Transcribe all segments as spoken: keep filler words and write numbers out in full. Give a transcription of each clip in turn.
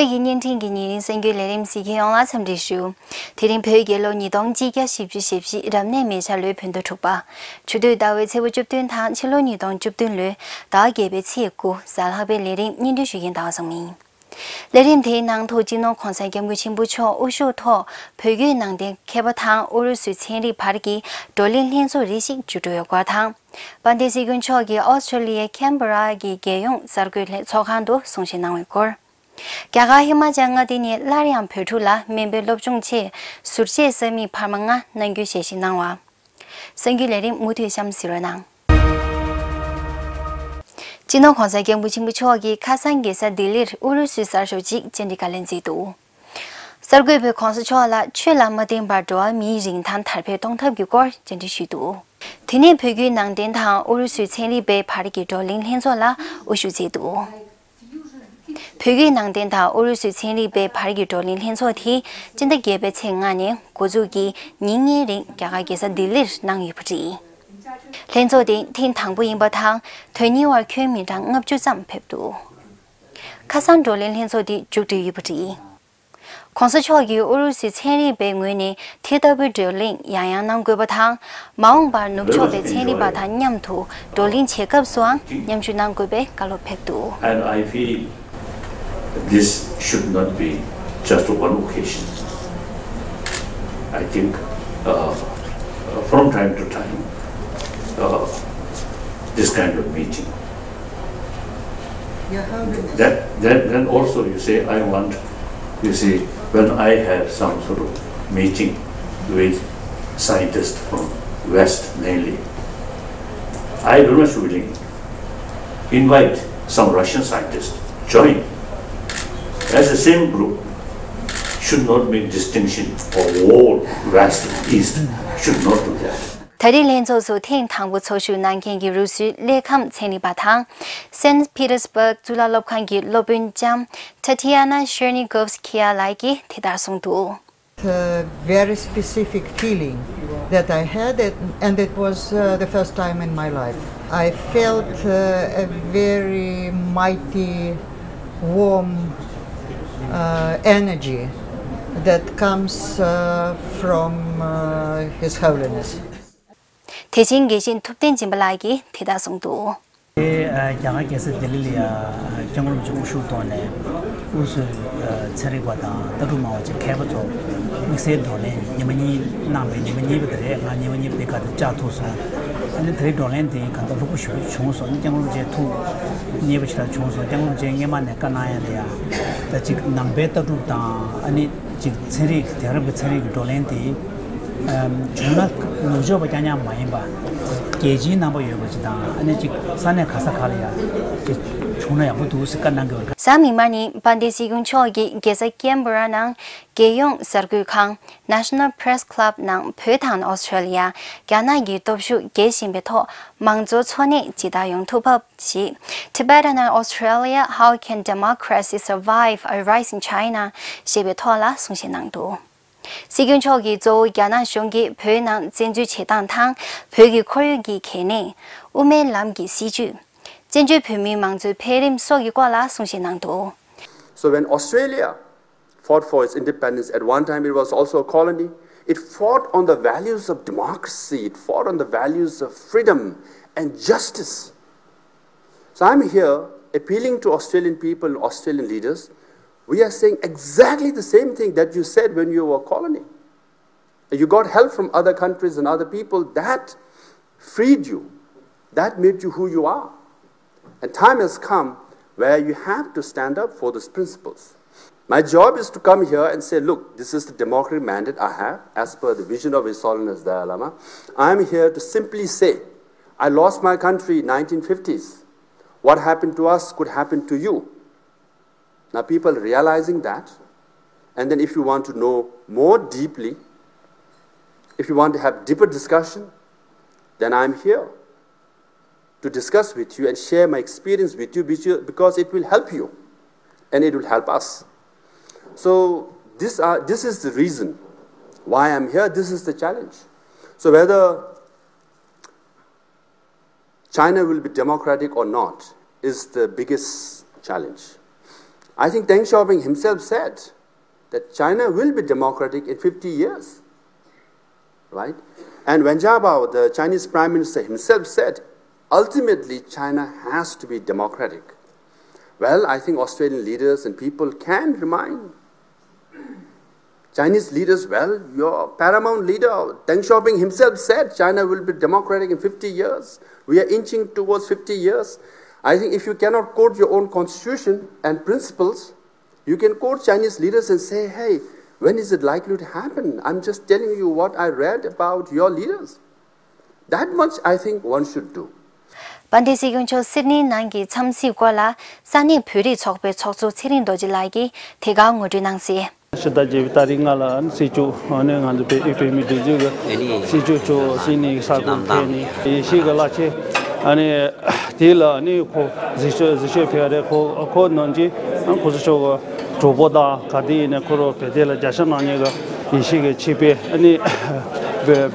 པའི་བརྙན་འཕྲིན་གྱི་ཉིན་རེའི་གསར་འགྱུར་ལས་རིམ་གཟིགས་མཁན་ཡོངས་ལ་འཚམས་འདྲི་ཞུ། དེ་རིང་བོད་རྒྱལ་ལོ་ཉིས་སྟོང་གཅིག་བརྒྱ་བཞི་བཅུ་ཞེ་བཞི་རབ་གནས་མེ་བྱ་ལོའི་བོད་ཟླ་དྲུག་པ། ཆུ་སྟོད་ཟླ་བའི་ཚེས་པ་བཅུ་བདུན་དང་ཕྱི་ལོ་ཉིས་སྟོང་བཅུ་བདུན་ལོའི་ཟླ་བ་བརྒྱད་པའི་ཚེས་དགུ་གཟའ་ལྷག་པའི་ལས་རིམ་སྙན་སྒྲོན་ཞུ་མཁན་ཟླ་བ་བཟང་མིན། ལས་རིམ་དེའི་ནང་དུ་སྤྱི་ནོར་༧གོང་ས་༧སྐྱབས་མགོན་ཆེན་པོ་མཆོག་དབུ་བཞུགས་ཐོག་བོད་བརྒྱུད་ནང་བསྟན་མཁས་པ་དང་ཨུ་རུ་སུའི་ཚན་རིག་བར་གྱི་བགྲོ་གླེང་ལྷན་ཚོགས་རེ་ཞིག་མཇུག་སྒྲིལ་ཡོད་སྐོར་དང་། དཔལ་ལྡན་སྲིད་སྐྱོང་མཆོག་གིས་ཨོ་སི་ཀྲོ་ལི་ཡའི་ཁན་བྷ་ར་གྱི་རྒྱལ་ཡོངས་གསར་འགོད་ལྷན་ཚོགས་ཁང་དུ་གསུང་བཤད་གནང་བའི་སྐོར། རྒྱ་གར་ཧི་མ་ཅལ་མངའ་སྡེ་ནས་སླར་ཡང་བོད་ཕྲུག་ལ་སྨན་པའི་སློབ་སྦྱོང་ཆེད་ཟུར་བཅད་ས་མིག་འཕར་མ་ལྔ་གནང་རྒྱུའི་ཞལ་བཞེས་གནང་བ། གསར་འགྱུར་ལས་རིམ་མུ་མཐུད་གཤམ་གསལ་རོགས་གནང་། སྤྱི་ནོར་༧གོང་ས་༧སྐྱབས་མགོན་ཆེན་པོ་མཆོག་གིས་ཁ་སང་རྒྱལ་ས་ལྡི་ལིར་ཨུ་རུ་སུའི་གསར་ཤོག་ཅིག་བཅར་འདྲི་བཀའ་ལན་བསྩལ་འདུག། གསར་འགོད་པས་༧གོང་ས་མཆོག་ལ་ཆོས་ལ་མ་བརྟེན་པར་འགྲོ་བ་མིའི་རིན་ཐང་དར་སྤེལ་གཏོང་ཐབས་ཀྱི་སྐོར་བཅར་འདྲི་ཞུས་འདུག། དེ་ནས་བོད་བརྒྱུད་ནང་བསྟན་དང་ཨུ་རུ་སུའི་ཚན་རིག་པའི་བར་གྱི་བགྲོ་གླེང་ལྷན་ཚོགས་ལ་དབུ་བཞུགས་མཛད་འདུག། བོད་བརྒྱུད་ནང་བསྟན་དང་ཨུ་རུ་སུའི་ཚན་རིག་པའི་བར་གྱི་བགྲོ་གླེང་ལྷན་ཚོགས་དེ་སྤྱི་ཟླ་བརྒྱད་པའི་ཚེས་ལྔ་ནས་འགོ་འཛུགས་ཀྱིས་ཉིན་ལྔའི་རིང་རྒྱ་གར་རྒྱལ་ས་ལྡི་ལིར་གནང་ཡོད་པ་རེད། ལྷན་ཚོགས་དེ་ཐེངས་དང་པོ་ཡིན་པ་དང་དོན་གཉེར་བ་ཁྱོན་མི་གྲངས་ལྔ་བཅུ་ཙམ་ཕེབས་འདུག། ཁ་སང་བགྲོ་གླེང་ལྷན་ཚོགས་དེ་མཇུག་སྒྲིལ་ཡོད་པ་རེད། ༸གོང་ས་མཆོག་གིས་ཨུ་རུ་སུའི་ཚན་རིག་པའི་ངོས་ནས་དེ་ལྟ་བུའི་བགྲོ་གླེང་ཡང་ཡང་གནང་དགོས་པ་དང་། མ་འོངས་པར་ནུབ་ཕྱོགས་པའི་ཚན་རིག་པ་དང་མཉམ་དུ་བགྲོ་གླེང་བྱེད་སྐབས་སུའང་མཉམ་ཞུགས་གནང་དགོས་པའི་བཀའ་སློབ་ཕེབས་འདུག། And I feel this should not be just one occasion. I think, uh, from time to time, uh, this kind of meeting. Then, then, then also you say, I want, you see, when I have some sort of meeting with scientists from West mainly, I very much willing invite some Russian scientists join. As the same group should not make distinction of all West and East, should not do that. ད་རེས་ལྷན་ཚོགས་སུ་ཐེངས་དང་པོ་ཚོགས་ཞུགས་གནང་མཁན་གྱི་རུ་སུའི་ལས་ཁམས་ཚན་རིག་པ་དང་། སན་པི་ཏེར་སྦུག་གཙུག་ལག་སློབ་ཁང་གི་སློབ་དཔོན་ལྕམ་Tatiana Chernigovskaya ལགས་ཀྱིས་དེ་ལྟར་གསུངས་འདུག། A very specific feeling that I had, it, and it was uh, the first time in my life. I felt uh, a very mighty, warm uh, energy that comes uh, from uh, His Holiness. དེ་བཞིན་དགེ་བཤེས་ཐུབ་བསྟན་སྦྱིན་པ་ལགས་ཀྱིས་དེ་ལྟར་གསུངས་འདུག། དེ་རྒྱ་གར་རྒྱལ་ས་ལྡི་ལི་ལ་ཡ་སྐྱབས་མགོན་རིན་པོ་ཆེ་དབུ་བཞུགས་ཐོག་ནས་ཨུ་རུ་སུའི་ཚན་རིག་པ་དང་ལྟ་གྲུབ་སྨྲ་བ་བཅས་མཁས་པ་ཚོ་དམིགས་བསལ་བགྲོ་གླེང་ཉི་མ་གཉིས་གནང་བའི་ཉི་མ་གཉིས་པ་དེ་རེད། ང་ཉི་མ་གཉིས་པ་དེ་ག་དེ་བཅར་ཐུབ་སོང་། ཨ་ནི་དེ་རིང་བགྲོ་གླེང་དེ་གང་ལྟར་ལྷུག་པོ་ཞེ་པོ་བྱུང་སོང་། ཨ་ནི་སྐྱབས་མགོན་རིན་པོ་ཆེ་ཐུགས་མཉེས་པོ་ཞེ་དྲག་བྱུང་སོང་། སྐྱབས་མགོན་རིན་པོ་ཆེ་སྔས་མ་ནས་བཀའ་གནང་ཡ་ལ་ཡ་ད་ཅིག་ནང་པའི་ལྟ་གྲུབ་དང་ཨ་ནི། ཅིག་ཚན་རིག་དེང་རབས་ཀྱི་ཚན་རིག་གི་བགྲོ་གླེང་དེ་བྱུང་ན་ནུབ་ཕྱོགས་པ་རྐྱང་རྐྱང་མ་ཡིན་པ་རྒྱལ་སྤྱིའི་རྣམ་པ་ཡོད་པ་ཅིག་དང་ཨ་ནི་ཅིག་ས་གནས་ག་ས་ག་ལ་ཡང་ཅིག་བྱུང་ན་ཡག་པོ་འདུག་ཟེར་བཀའ་གནང་གི་ཡོད་རེད། གཟའ་མིག་དམར་ཉིན་དཔལ་ལྡན་སྲིད་སྐྱོང་མཆོག་གིས་རྒྱལ་ས་ཀན་བྷ་ར་ནང་རྒྱལ་ཡོངས་གསར་འགོད་ཁང་National Press Club ནང་བོད་དང་ཨོ་སི་ཀྲོ་ལི་ཡ། རྒྱ་ནག་གི་སྟོབས་ཤུགས་རྒྱས་བཞིན་པའི་ཐོག་མང་གཙོའི་འཚོ་གནས་ཇི་ལྟར་ཡོང་ཐུབ་བབ། ཞེས། Tibetan and Australia, How Can Democracy Survive a Rise in China? ཞེས་པའི་ཐོག་ལ་གསུང་བཤད་གནང་འདུག། སྲིད་སྐྱོང་མཆོག་གིས་གཙོ་བོ་རྒྱ་ནག་གཞུང་གིས་བོད་ནང་བཙན་འཛུལ་བྱེད་སྟངས་དང་བོད་ཀྱི་ཁོར་ཡུག་གི་གལ་གནད། དབུ་མའི་ལམ་གྱི་སྲིད་བྱུས། བཙན་བྱོལ་བོད་མིའི་མང་གཙོའི་འཕེལ་རིམ་སོགས་ཀྱི་སྐོར་ལ་གསུང་བཤད་གནང་འདུག། So when Australia fought for its independence, at one time it was also a colony. It fought on the values of democracy, it fought on the values of freedom and justice. So I'm here appealing to Australian people and Australian leaders. We are saying exactly the same thing that you said when you were a colony. You got help from other countries and other people. That freed you. That made you who you are. And time has come where you have to stand up for those principles. My job is to come here and say, look, this is the democratic mandate I have as per the vision of His Holiness Dalai Lama. I am here to simply say, I lost my country in nineteen fifties. What happened to us could happen to you. Now people realizing that, and then if you want to know more deeply, if you want to have deeper discussion, then I'm here to discuss with you and share my experience with you, which you, because it will help you and it will help us. So this, are, this is the reason why I'm here. This is the challenge. So whether China will be democratic or not is the biggest challenge. I think Deng Xiaoping himself said that China will be democratic in fifty years, right? And Wen Jiabao, the Chinese Prime Minister himself said, ultimately, China has to be democratic. Well, I think Australian leaders and people can remind Chinese leaders, well, your paramount leader, Deng Xiaoping himself said China will be democratic in fifty years. We are inching towards fifty years. I think if you cannot quote your own constitution and principles, you can quote Chinese leaders and say, hey, when is it likely to happen? I'm just telling you what I read about your leaders. That much I think one should do. དཔལ་ལྡན་སྲིད་སྐྱོང་མཆོག་སིད་ནི་ནང་གི་འཚམས་གཟིགས་སྐོར་ལ་ས་གནས་བོད་རིགས་ཚོགས་པའི་ཚོགས་གཙོ་ཚེ་རིང་རྡོ་རྗེ་ལགས་ཀྱིས་དེ་གར་ངོ་སྤྲོད་གནང་གསལ། ཕྱི་ཟླ་བརྒྱད་པའི་ཏ་རིག་ལྔ་ལ་ཨ་ནི་སྲིད་སྐྱོང་ཨ་ནི་ང་ཚོ་བོད་ཨི་བོད་མིའི་སྒྲིག་འཛུགས་ཀྱི་སྲིད་སྐྱོང་མཆོག་སིད་ནི་ས་ཁུལ་ཕེབས་ནས་ཡེ་ཤེས་ཀྱི་བླ་ཆེན་ཨ་ནི་དེ་ལ་ཨ་ནི་ཁོ་གཟིགས་ཞིབ་གཟིགས་ཞིབ་ཕེབས་རེད། ཁོ་ཁོ་ནང་གི་ཨ་ཁོ་ཚོ་ཕྱོགས་ཀྱི་གྲོགས་པོ་དང་ག་དེ་ཡིན་ནའི་ཁོ་རང་བོད་དེ་ལ་རྒྱ་ཆ་གནང་མཁན་གྱི་ཡེ་ཤེས་ཀྱི་ཆོས་དཔོན་ཨ་ནི་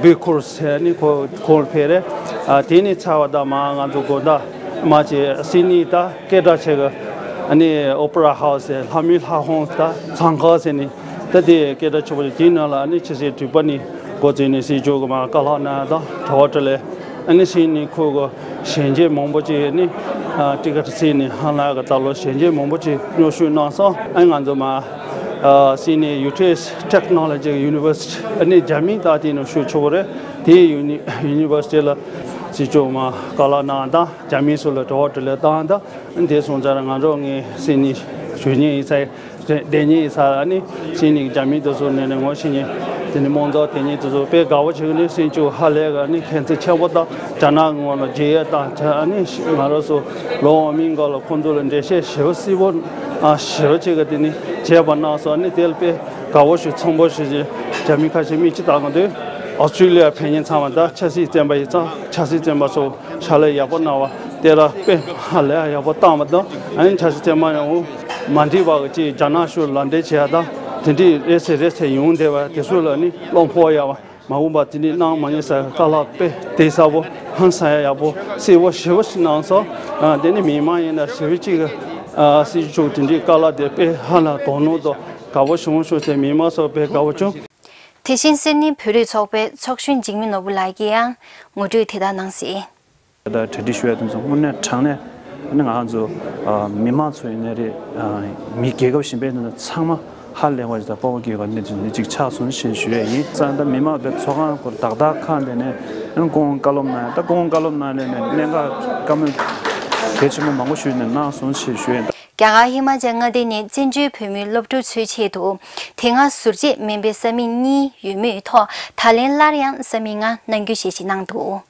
བི་ཁུར་ཟེར་ཨ་ནི་ཁོ་ཁོང་ཕེབས་རེད། ཨ་དེ་ནས་ཚར་བ་དང་མ་ང་ཚོ་དགོང་དག་མ་ཅིག་སིད་ནི་ད་སྐད་གྲགས་ཆེ་གི་ཨ་ནི་ཨོ་པེ་ར་ཧའུ་སི་ཟེར་ལྷ་མོའི་ལྷ་ཁང་ད་ཚང་ཁང་ཟེར་ནི་ད་དེ་སྐད་གྲགས་ཆེ་པོ་ཅིག་དེའི་ནང་ལ་ཨ་ནི་ཕྱི་ཚེས་དྲུག་པ་ནས་འགོ་བཙུགས་ནས་སྲིད་སྐྱོང་གི་མ་བཀའ་སློབ་གནང་ཡ་དང་གྲྭ་པ་དྲིན་ལས་ཨ་ནི་སིད་ནི་ཁུལ་གི་ཞལ་མཇལ་མང་པོ་ཅིག་ཨ་ནི་ཊི་ཀེ་ཊི་བཙལ་ནས་ཧ་ལམ་གི་ད་ལོ་ཞལ་མཇལ་མང་པོ་ཅིག་མཉམ་ཞུགས་གནང་སོང་། ཨ་ནི་ང་ཚོ་མ་སིད་ནི་ཡུ་ཊི་ཨེས་ཊེག་ནོ་ལོ་ཇི་ཡུ་ནི་ཝར་སི་ཊི་ཨ་ནི་རྒྱ་མིའི་ད་དེ་ནང་ཞུགས་ཆོག་གི་རེད། དེའི་ཡུ་ནི་ཡུ་ནི་ཝར་སི་ཊི་ལ་སྲིད་སྐྱོང་མ་བཀའ་སློབ་གནང་དང་རྒྱ་མི་ཚོ་ལ་གྲྭ་པ་དྲིན་ལས་བཏང་དང་དེ་སོང་ཙང་ང་རང་ངའི་སིད་ནི་ཞུ་མཁན་ཡིན་ས་བསྡད་མཁན་ཡིན་ས་ཨ་ནི་སིད་ནི་རྒྱ་མི་དེ་ཚོ་ནས་ནས་ངོ་ཤེས་མཁན་དེ་ནས་དམངས་གཙོ་དེ་ཉིད་དེ་ཚོ་དཔེ་དགའ་པོ་བྱེད་ཀྱི་འདུག་སྲིད་སྐྱོང་ཧ་ལས་ག་ཨ་ནི་མཁྱེན་བརྩེ་ཆེན་པོ་དང་རྒྱ་ནག་ངོ་ལ་རྒྱལ་ཡས་དང་ཨ་ནི་ང་རང་ཚོ་ལོ་འོ་མིན་འགོ་ལ་ཁོང་ཚོ་ལ་འགྲེལ་བཤད་ཞེ་པོ་སི་པོ་ཨ་ཞེ་པོ་བྱེད་ཀྱི་དེ་ནི་བྱས་པ་གནང་སོང་། ཨ་ནི་དེ་ལ་དཔེ་དགའ་པོ་ཞིག་ཚོམ་བུ་ཞིག་རྒྱ་མི་ཁ་ཤས་མིག་ཆུ་བཏང་གི་འདུག་ཨོ་སི་ཀྲི་ལི་ཡ་ཕེབས་མཁན་ཚང་མ་ད་ཆབ་སྲིད་བཙོན་པ་ཡིན་ཙང་ཆབ་སྲིད་བཙོན་པ་ཚོ་ཕྱག་ལས་ཡག་པོ་གནང་བ་དེ་ལ་དཔེ་ཧ་ལས་ཡག་པོ་བཏང་བ་དང་ཨ་ནི་ཆབ་སྲིད་བཙོན་པ་ཡང་མ་འགྲིག་པ་གི་ཅིག་རྒྱ་ནག་ཕྱོགས་ལ་འབྲེལ་བྱེད་ཡ་དང་དེ་འདྲའི་རེ་ཚེ་རེ་ཚེ་ཡོང་བསྡད་པ་དེ་ཚོ་ལ་ནི་བློ་ཕོག་ཡ་བ་མ་འོངས་པ་དེ་འདྲའི་གནང་མ་ཉེས་ས་བཀའ་སློབ་དཔེ་དེ་གསལ་པོ་ཧང་སང་ཡ་ཡག་པོ་གསལ་པོ་ཞེ་པོ་ཞིག་གནང་སོང་། དེ་ནི་མི་མང་ཡིན་ན་ཞེ་པོ་ཅིག་སྲིད་ཕྱོགས་དེ་འདྲའི་བཀའ་སློབ་དེ་དཔེ་ཧ་ལས་དོ་སྣང་དང་དགའ་པོ་བྱུང་བྱུང་ཚེ་མི་མང་ཚོ་དཔེ་དགའ་པོ་བྱུང་། དེ་བཞིན་སིད་ནི་བོད་རིགས་ཚོགས་པའི་ཚོགས་གཞོན་འཇིགས་མེད་ནོར་བུ་ལགས་ཀྱིས་ཡང་ངོ་སྤྲོད་དེ་ལྟར་གནང་གསལ། ད་གྲ་སྒྲིག་ཞུ་ཡ་དེ་ཚོ་དངོས་གནས་དྲང་གནས་ཨ་ནི་ང་ཚོ་མི་མང་ཚོ་ཡིན་ནའི་རེད། མི་རྒྱལ་ཁབ་གཞན་པའི་ནང་ཚང་མ་ཧ་ལས་པ་ཞིག་དང་དཔའ་བོ་རྒྱལ་ཁབ་ནས་ནི་ཅིག་ཆགས་སོང་ཞེས་ཞུ་ཡ་ཡིན་ཙང་ད་མི་མང་བའི་ཚོགས་ཁང་སྐོར་དག་དག་ཁང་དེ་ནས་ཨ་ནི་སྐུ་ངོ་བཀའ་སློབ་གནང་ཡ་ད་སྐུ་ངོ་བཀའ་སློབ་གནང་ལས་ནས་གནད་འགག་བཀའ་མོལ་གལ་ཆེན་པོ་མང་པོ་ཞུས་ནས་གནང་སོང་ཞེས་ཞུ་ཡ་ཡིན། རྒྱ་གར་ཧི་མ་ཅལ་མངའ་སྡེ་ནས་བཙན་བྱོལ་བོད་མིའི་སློབ་ཕྲུག་ཚོའི་ཆེད་དུ་དེ་སྔ་ཟུར་བཅད་སྨན་པའི་ས་མིག་གཉིས་ཡོད་མུས་ཐོག་ད་ལན་སླར་ཡང་ས་མིག་ལྔ་གནང་རྒྱུ་ཞེས་བཤད་གནང་འདུག་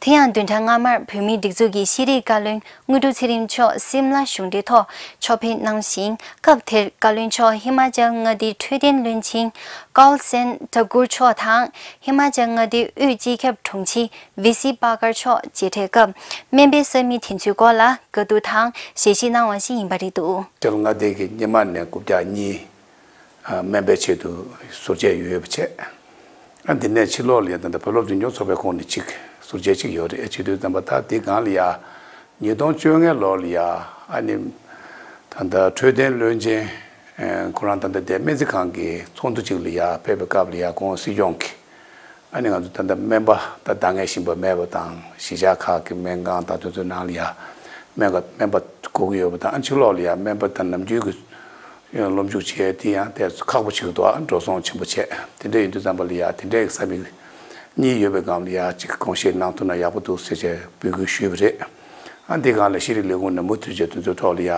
དེ་ཡང་བདུན་ཕྲག་སྔ་མར་བོད་མིའི་སྒྲིག་འཛུགས་ཀྱི་ཤེས་རིག་བཀའ་བློན་དངོས་གྲུབ་ཚེ་རིང་མཆོག་སིམ་ལ་གཞུང་འབྲེལ་ཐོག་ཕྱོགས་ཕེབས་གནང་ཞིང་། སྐབས་དེར་བཀའ་བློན་མཆོག་ཧི་མ་ཅལ་མངའ་སྡེའི་འཕྲོད་བསྟེན་བློན་ཆེན་ཀོལ་སན་ཏ་ཀུར་མཆོག་དང་། ཧི་མ་ཅལ་མངའ་སྡེའི་དབུས་སྤྱི་ཁྱབ་དྲུང་ཆེ་ཝི་སི་པ་ཀར་མཆོག་མཇལ་འཕྲད་སྐབས། སྨན་པའི་ས་མིག་དེ་ཚོའི་སྐོར་ལ་བཀའ་བསྡུར་དང་ཞལ་བཞེས་གནང་བ་ཞིག་ཡིན་པ་རེད་འདུག་ཅལ་མངའ་སྡེ་གི་སྔོན་མ་ནས་རྐུབ་བཀྱག་གཉིས། སྨན་པའི་ཆེད་དུ་ཟུར་བཅད་ཡོད་པ་བྱས། ཨ་འདི་ནས་ཕྱི་ལོགས་ལ་ཡང་ད་ལྟ་བོད་སློབ་འཛིན་སྐྱོང་ཚོགས་པའི་ཁོངས་ནས་གཅིག་ཟུར་བཅད་གཅིག་ཡོད་རེད། བྱེད་དུས་ཙམ་པ་ད་དེ་སྒང་ལ་ཡ། ཉིས་སྟོང་བཅོ་ལྔའི་ལོ་ལ་ཡ་ཨ་ནི། ད་ལྟ་འཕྲོད་བསྟེན་བློན་ཆེན་ཁོ་རང་ད་ལྟ་དེ་སྨན་རྩིས་ཁང་གི་ཚོགས་འདུ་གཅིག་ལ་ཡ་ཕེབས་པའི་སྐབས་ལ་ཡ་ཁོང་སྲིད་སྐྱོང་གིས། ཨ་ནི་ང་ཚོ་ད་ལྟ་སྨན་པ་ད་ཟླ་ངལ་ཞིང་པ་མེད་པ་དང་གཞིས་ཆགས་ཁག་གི་སྨན་ཁང་དང་དེ་ཚོའི་ནང་ལ་ཡ་སྨན་ཁང་སྨན་པ་དགོས་ཀྱི་ཡོད་པ་དང་ཨ་ཕྱི་ལོགས་ལ་ཡ་སྨན་པ་དང་ནམ་རྒྱུན་གྱི་སློབ་འཇུག་བྱས་དེ་ཡང་དེ་ཁག་པོ་ཆགས་འདུག་ཨ་འགྲོ་སོང་ཆེན་པོ་བྱས་དེ་འདྲ་ཡིན་དུས་ཙམ་པ་ལ་ཡ་དེ་འདྲའི་ས་མིག་གཉིས་ཡོད་པའི་སྒང་ལ་ཡ་གཅིག་དགོངས་བཞེས་གནང་ཐུབ་ན་ཡག་པོ་འདུག་ཟེར་བྱས་འབོད་སྐུལ་ཞུས་པ་རེད། ཨ་འདི་སྒང་ལ་ཤེས་རིག་ལས་ཁུངས་ནས་མུ་མཐུད་བྱས་དེ་ཚོའི་ཐོག་ལ་ཡ།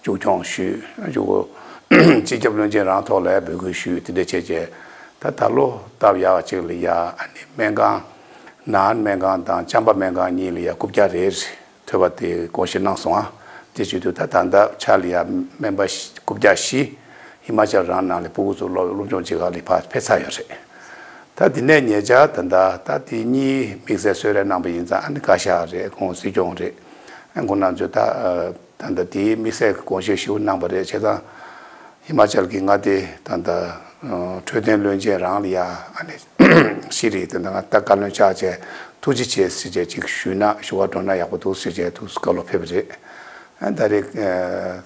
མཇུག་སྐྱོང་ཞུས། མཇུག་གུ་སྤྱི་ཁྱབ་བློན་ཆེན་རང་ཐོག་ལ་འབོད་སྐུལ་ཞུས་དེ་འདྲ་བྱས་རྗེས་ད་ད་ལོ་སྟབས་ཡག་ཅིག་ལ་ཡ་ཨ་ནི་སྨན་ཁང་ནན་སྨན་ཁང་དང་བྱམས་པ་སྨན་ཁང་གཉིས་ལ་ཡ་རྐུབ་བཀྱག་རེ་རེ་ཐོབ་པ་དེ་དགོངས་བཞེས་གནང་སོང་ཨ། དེ་བྱེད་དུས་ད་ད་ལྟ་ཆ་ལ་ཡ་སྨན་པ་རྐུབ་བཀྱག་བཞི་ཧི་མ་ཅལ་རང་ནང་ལ་ཕྲུ་གུ་ཚོ་སློབ་སློབ་སྦྱོང་བྱེད་ག་ལ་ཕར་ཕེབས་ཚར་ཡོད་རེད། ད་དེ་ནས་ཉེ་ཆར་ད་ལྟ་ད་དེ་གཉིས་དམིགས་བསལ་གསོལ་རས་གནང་པ་ཡིན་ཙང་ཨ་ནི་བཀའ་ཤག་རེད་ཁོང་སྲིད་སྐྱོང་རེད། ཨ་ཁོང་རྣམ་ཚོས་ད། ད་ལྟ་དེའི་དམིགས་བསལ་གྱི་དགོངས་བཞེས་ཞུ་གནང་པ་རེད། བྱས་ཙང་ཧི་མ་ཅལ་གྱི་མངའ་སྡེ་ད་ལྟ་འཕྲོད་བསྟེན་བློན་ཆེན་རང་ལ་ཡ་ཨ་ནི་ཤེས་རིག་དེ་འདྲ་ད་བཀའ་བློན་ཆགས་བྱས་ཐུགས་རྗེ་ཆེ་ཟེར་བྱས་ཅིག་ཞུས་ན་ཞུ་བ་འགྲོ་ན་ཡག་པོ་འདུག་ཟེར་བྱས་ཐུགས་བཀའ་སློབ་ཕེབས་པ་རེད། ཨ་ད་རེས་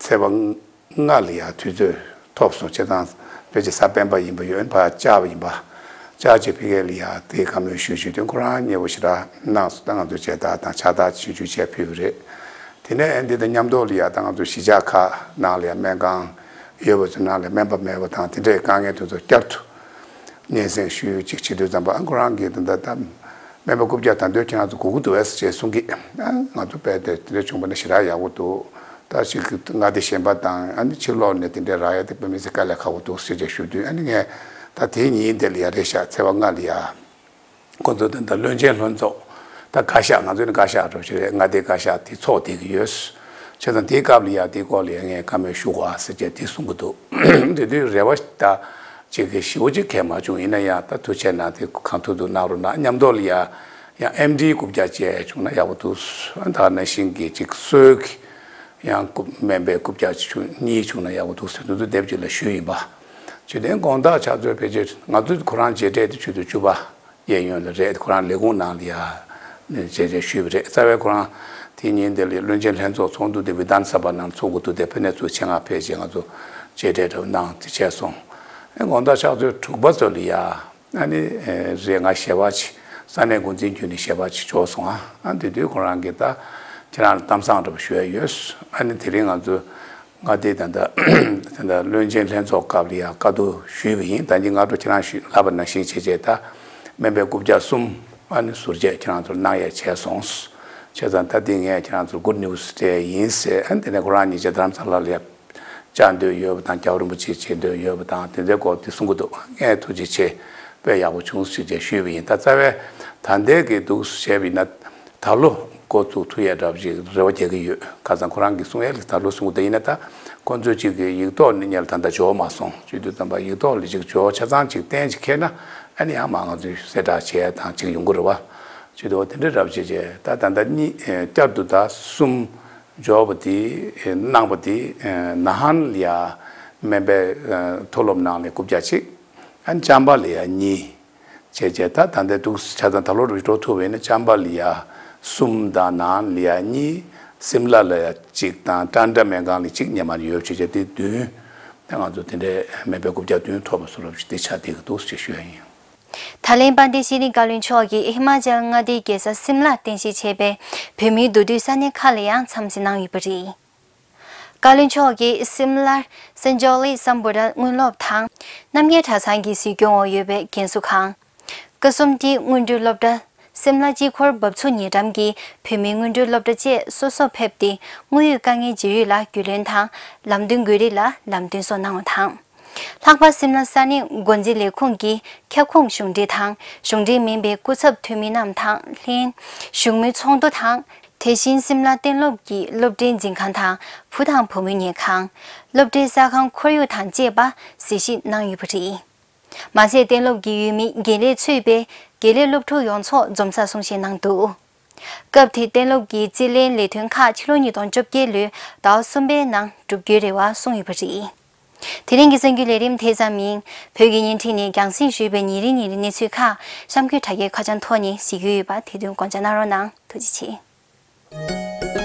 ཚེས་པ་ལྔ་ལ་ཡང་དུས་ཚོད་ཐོབ་སོང་། བྱས་ཙང་ཕལ་ཆེར་གཟའ་སྤེན་པ་ཡིན་པ་ཡོད། ཕར་བཅར་བ་ཡིན་པ། བཅར་བྱས་ཕ་གི་ལ་ཡང་དེའི་བཀའ་མོལ་ཞུས་ཞུས་དོན་ཁོ་རང་མཉེས་པོ་ཞེ་དྲག་གནང་སོང་། ད་ང་ཚོ་མཇལ་དར་དང་ཕྱག་རྟགས་ཆུང་ཆུང་བྱས་ཕུལ་བ་རེད། དེ་ནས་འདི་དང་མཉམ་དུ་ལ་ཡང་ད་ང་ཚོ་གཞིས་ཆགས་ཁག་ནང་ལ་ཡང་སྨན་ཁང་ཡོད་པ་ཚོ་ནང་ལ་སྨན་པ་མེད་པ་དང་དེ་འདྲའི་དཀའ་ངལ་དེ་ཚོ་བསྐྱར་དུ་སྙན་སེང་ཞུས་ཅིག་བྱེད་དུས་ཙམ་པ། ཨ་ཁོ་རང་གིས་ད་ལྟ་ད་སྨན་པ་རྐུབ་བཀྱག་ད་འདོད་ཁྱེད་རང་ཚོ་དགོས་ཀྱི་འདུག་ཨེ་ཟེར་བྱས་གསུང་གི། ཨ་ང་ཚོ་དཔེ་དེ་དེ་འདྲ་བྱུང་བ་ན་ཞེ་དྲག་ཡག་པོ་འདུག་ད་ཅིག་མངའ་སྡེ་གཞན་པ་དང་ཨ་ནི་ཕྱི་ལོགས་ནས་དེ་འདྲའི་རག་ཡ་དེ་དཔེ་མི་སྲིད་དཀའ་ལས་ཁག་པོ་འདུག་ཟེར་བྱས་ཞུ་དུས། ཨ་ནི་ངས་ད་དེའི་ཉིན་དེ་ལ་ཡ་རེད་ཤག་ཚེས་པ་ལྔ་ལ་ཡ། ཁོ་ཚོ་དེ་འདྲ་བློན་ཆེན་ལྷན་ཚོགས་ད་བཀའ་ཤག་ང་ཚོའི་ནི་བཀའ་ཤག་འདྲ་པོ་ཞིག་རེད། མངའ་སྡེའི་བཀའ་ཤག་དེ་ཚོགས་བསྡད་ཀྱི་ཡོད། བྱས་ཙང་དེའི་སྐབས་ལ་ཡ་དེའི་སྐོར་ལ་ཡ་ངས་བཀའ་མོལ་ཞུ་དགོས་ཨ་ཟེར་བྱས་དེ་གསུང་གི་འདུག་དེ་དུས་རེ་བ་ད་ཅིག་གི་ཞེ་པོ་ཅིག་གང་མ་བྱུང་། ཡིན་ན་ཡང་ད་ཐུགས་རྗེ་གནང་དེ་གང་ཐུབ་ཐུབ་གནང་རོགས་གནང་། མཉམ་དུ་ལ་ཡ་ཡང་ཨེམ་ཌི་རྐུབ་བཀྱག་བཅས་བྱུང་ན་ཡག་པོ་འདུག་ད་ནང་བཞིན་གྱི་ཅིག་སྲོལ་གྱི་ཡང་རྐུབ་སྨན་པའི་རྐུབ་བཀྱག་ཅིག་བྱུང་གཉིས་བྱུང་ན་ཡག་པོ་འདུག་ཟེར་དུས་དེབ་ཅིག་ལ་ཞུས་ཡིན་པ། ཇུས་འདོན་དགོངས་དག་ཕྱག་མཛོད་ཕལ་ཆེར་ང་ཚོས་ཁོ་རང་མཇལ་འཕྲད་དེ་ཆུ་ཚོད་བཅུ་པ། གཡས་གཡོན་ལ་རེད། ཁོ་རང་ལས་ཁུངས་ནང་ལ་ཡ་མཇལ་འཕྲད་ཞུས་པ་རེད། རྩ་བའི་ཁོ་རང་དེ་ཉིན་དེ་ལ་བློན་ཆེན་ལྷན་ཚོགས་ཚོགས་འདུ་དེ་བི་དྷཱན་སརྦ་ནང་ཚོགས་དགོས་འདུག་དེ་ཕ་ནས་ཚུར་ཆེད་མངགས་ཕེབས་བྱས་ང་ཚོ་མཇལ་འཕྲད་འདྲ་པོ་གནང་དེ་བྱས་སོང་། ཨེ་དགོངས་དག་ཕྱག་མཛོད་དྲུག་པ་ཚོ་ལ་ཡ་ཨ་ནི་རེད། ང་ཞལ་པར་ཅིག་ས་གནས་འགོ་འཛིན་བརྒྱུད་ནས་ཞལ་པར་ཅིག་འབྱོར་སོང་ཨ། ཨ་དེ་དུས་ཁོ་རང་གིས་ད་ཁྱེད་རང་ལ་གཏམ་བཟང་འདྲ་པོ་ཞུ་ཡ་ཡོད། ཨ་ནི་དེ་རིང་ང་ཚོ་མངའ་སྡེ་ད་ལྟ་ད་ལྟ་བློན་ཆེན་ལྷན་ཚོགས་སྐབས་ལ་ཡང་བཀའ་བསྡུར་ཞུས་པ་ཡིན། ད་ནི་སྔ་དྲོ་ཁྱེད་རང་ཞུས་ལབ་པ་ནང་བཞིན་བྱས་བྱས་ད་སྨན་པའི་རྐུབ་བཀྱག་གསུམ་ཨ་ནི་ཟུར་བཅད་ཁྱེད་རང་ཚོར་གནང་ཡས་བྱས་སོང་། བྱས་ཙང་ད་འདི་ངས་ཁྱེད་རང་ཚོར་གུཌ་ནིའུ་སི་སྤྲད་ཡིན་ཟེར། ཨ་ནི་དེ་ནས་ཁོ་རང་ཉིད་ཀྱིས་དྷ་རམ་ས་ལ་ལ་ཡ་བཅར་འདོད་ཡོད་པ་དང་རྒྱལ་བ་རིན་པོ་ཆེ་མཇལ་འདོད་ཡོད་པ་དང་དེ་ཚོའི་སྐོར་དེ་གསུང་གི་འདུག་ངས་ཐུགས་རྗེ་ཆེ། དཔེ་ཡག་པོ་བྱུང་ཟེར་བྱས་ཞུས་པ་ཡིན། ད་རྩ་བའི་ད་ལྟའི་གི་འདུག་བྱས་པ་ཡིན་ན། ད་ལོ་འགོ་བཙུགས་ཐུབ་ཡས་འདྲ་པོ་ཅིག་རེ་བ་རྒྱག་གི་ཡོད། ཁ་སང་ཁོ་རང་གིས་གསུང་ཡས་ལ་ད་ལོ་གསུང་གི་འདུག་ཡིན་ན་ད་ཁོ་ཚོས་ཅིག་གི་ཡིག་ཐོག་ནས་ཉལ་ད་ལྟ་འབྱོར་མ་སོང་། བྱེད་དུས་ཙམ་པ་ཡིག་ཐོག་ལ་ཅིག་འབྱོར་ཆ་ཚང་ཅིག་གཏན་ཅིག་འཁེལ་ན་ཨ་ནི་ཡང་མ་ང་ཚོས་གསལ་བསྒྲགས་བྱས་དང་ཅིག་ཡོང་གི་རེད་བ། བྱེད་དུས་དེ་འདྲ་འདྲ་པོ་བྱས་བྱས་ད་ད་ལྟ་གཉིས་བསྐྱར་དུ་ད་གསུམ་འབྱོར་བ་དེ་གནང་བ་དེ་ན་ཧན་ལ་ཡ་སྨན་པའི་མཐོ་སློབ་ནང་ནས་རྐུབ་བཀྱག་ཅིག་ཨ་ནི་ཅམ་པ་ལ་ཡ་གཉིས། བྱས་བྱས་ད་ད་ལྟའི་འདུག་ཆ་ཚང་ད་ལོ་རུ་འགྲོ་ཐུབ་པ་ཡིན་ན་ཅམ་པ་ལ་ཡ་གསུམ་དང་ན་ཧན་ལ་ཡ་གཉིས། སིམ་ལ་ལ་ཡ་གཅིག་དང་ཊན་ཊ་སྨན་ཁང་ལ་གཅིག་སྔོན་མ་ཡོད་བྱས་བྱས་དེ་བདུན། ད་ང་ཚོ་དེ་འདྲའི་སྨན་པའི་རྐུབ་བཀྱག་བདུན་ཐོབ་པ་བཟོ་འདྲ་ཅིག་དེ་ཆགས་བསྡད་ཀྱི་འདུག་ཅེས་ཞུ་ཡ་ཡིན། ད་ལན་དཔལ་ལྡན་ཤེས་རིག་བཀའ་བློན་མཆོག་གིས་ཧི་མ་ཅལ་མངའ་སྡེའི་རྒྱལ་ས་སིམ་ལར་རྟེན་གཞི་བྱས་པའི་བོད་མིའི་མདོ་སྟོད་ས་གནས་ཁག་ལ་ཡང་འཚམས་གཟིགས་གནང་ཡོད་པ་རེད། བཀའ་བློན་མཆོག་གིས་སིམ་ལར་སན་ཇོ་ལི་སམ་བྷོ་ཊ་དངོས་སློབ་དང་། རྣམ་རྒྱལ་གྲྭ་ཚང་གི་གཟིགས་སྐྱོང་འོག་ཡོད་པའི་རྒན་གསོ་ཁང་། ཀ་སུམ་ཏི་སྔོན་འགྲོའི་སློབ་གྲྭ། སིམ་ལ་དཀྱིལ་འཁོར་འབབ་ཚུགས་ཉེ་འགྲམ་གྱི་བོད་མིའི་སྔོན་འགྲོའི་སློབ་གྲྭ་བཅས་སོ་སོར་ཕེབས་ཏེ་དངོས་ཡོད་དཀའ་ངལ་འཇལ་ཡུལ་ལ་རྒྱུས་ལོན་དང་ལམ་སྟོན་དགོས་རིགས་ལ་ལམ་སྟོན་སོགས་གནང་བ་དང་། ལྷག་པར་སིམ་ལ་ས་གནས་འགོ་འཛིན་ལས་ཁུངས་ཀྱི་ཁྱབ་ཁོངས་གཞུང་འབྲེལ་དང་གཞུང་འབྲེལ་མིན་པའི་སྐུ་ཚབ་འཐུས་མི་རྣམས་དང་ལྷན་བཞུགས་མོལ་ཚོགས་འདུ་དང་། དེ་བཞིན་སིམ་ལ་གཏན་སློབ་ཀྱི་སློབ་གྲྭའི་འཛིན་ཁང་དང་བུ་དང་བུ་མོའི་ཉལ་ཁང་། སློབ་གྲྭའི་གསར་ཁང་ཁོར་ཡུག་དང་བཅས་པ་གཟིགས་ཞིབ་གནང་ཡོད་པ་རེད། མ་ཟད་གཏན་སློབ་ཀྱི་འོས་མི་དགེ་ལས་ཚུད་པའི་དགེ་ལས་སློབ་ཕྲུག་ཡོངས་རྫོགས་འཛོམས་སར་གསུང་བཤད་གནང་འདུག་སྐབས་དེའི་གཏན་སློབ་ཀྱི་རྩིས་ལེན་ལས་དོན་ཁག་ཕྱི་ལོ་ཉིས་སྟོང་བཅོ་བརྒྱད་ལོའི་ཟླ་བ་གསུམ་པའི་ནང་གྲུབ་རྒྱུའི་རེ་བ་གསུངས་ཡོད་པ་རེད། དེ་རིང་གི་གསར་འགྱུར་ལས་རིམ་དེ་ཙམ་ཡིན། བོད་ཀྱི་བརྙན་འཕྲིན་ནས་རྒྱང་སྲིང་ཞུས་པའི་ཉིན་རེ་ཉིན་རེའི་གནས་ཚུལ་ཁག་གཤམ་འཁོད་དྲ་རྒྱའི་ཁ་བྱང་ཐོག་ནས་གཟིགས་རྒྱུ་ཡོད་པ་དེ་དོན་དགོངས་འཇགས་གནང་རོགས་གནང་། ཐུགས་རྗེ་ཆེ།